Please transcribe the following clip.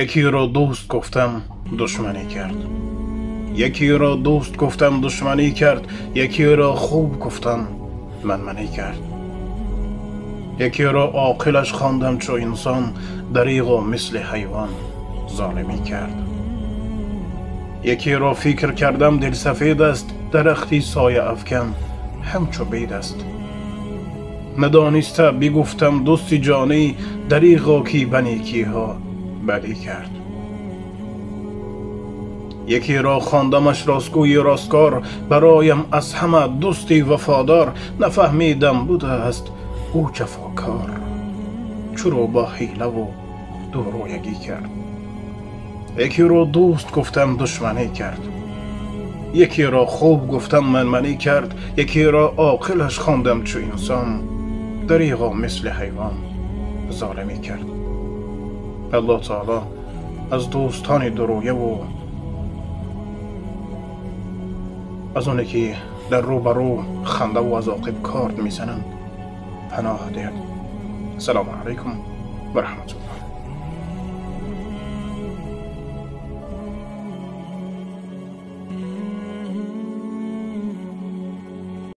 Якиро дӯст гуфтам, душманӣ кард. Якиро дӯст гуфтам, душманӣ кард. Якиро хуб гуфтам, манманӣ кард. Якиро оқилаш хондам чу инсон, дариғо мисли ҳайвон золимӣ кард. Якиро фикр кардам дилсафед аст, дарахти соя афкан ҳамчу бед аст. Надониста бигуфтам дӯсти ҷонӣ, дариғо ки ба некиҳо бадӣ кард. Якиро хондамаш ростгӯи росткор, бароям аз ҳама дӯсти вафодор. Нафаҳмидам будааст ӯ ҷафокор, чуро бо ҳилаву дурӯягӣ кард. Якиро дӯст гуфтам, душманӣ кард. Якиро хуб гуфтам, манманӣ кард. Якиро оқилаш хондам чу инсон, дариғо мисли ҳайвон золимӣ кард. Аллоҳ таоло аз дӯстони дурӯяву аз оне ки дар рӯ ба рӯ хандаву аз оқиб корд мезананд паноҳ диҳад. Ассалому алайкум ва раҳматуллоҳ.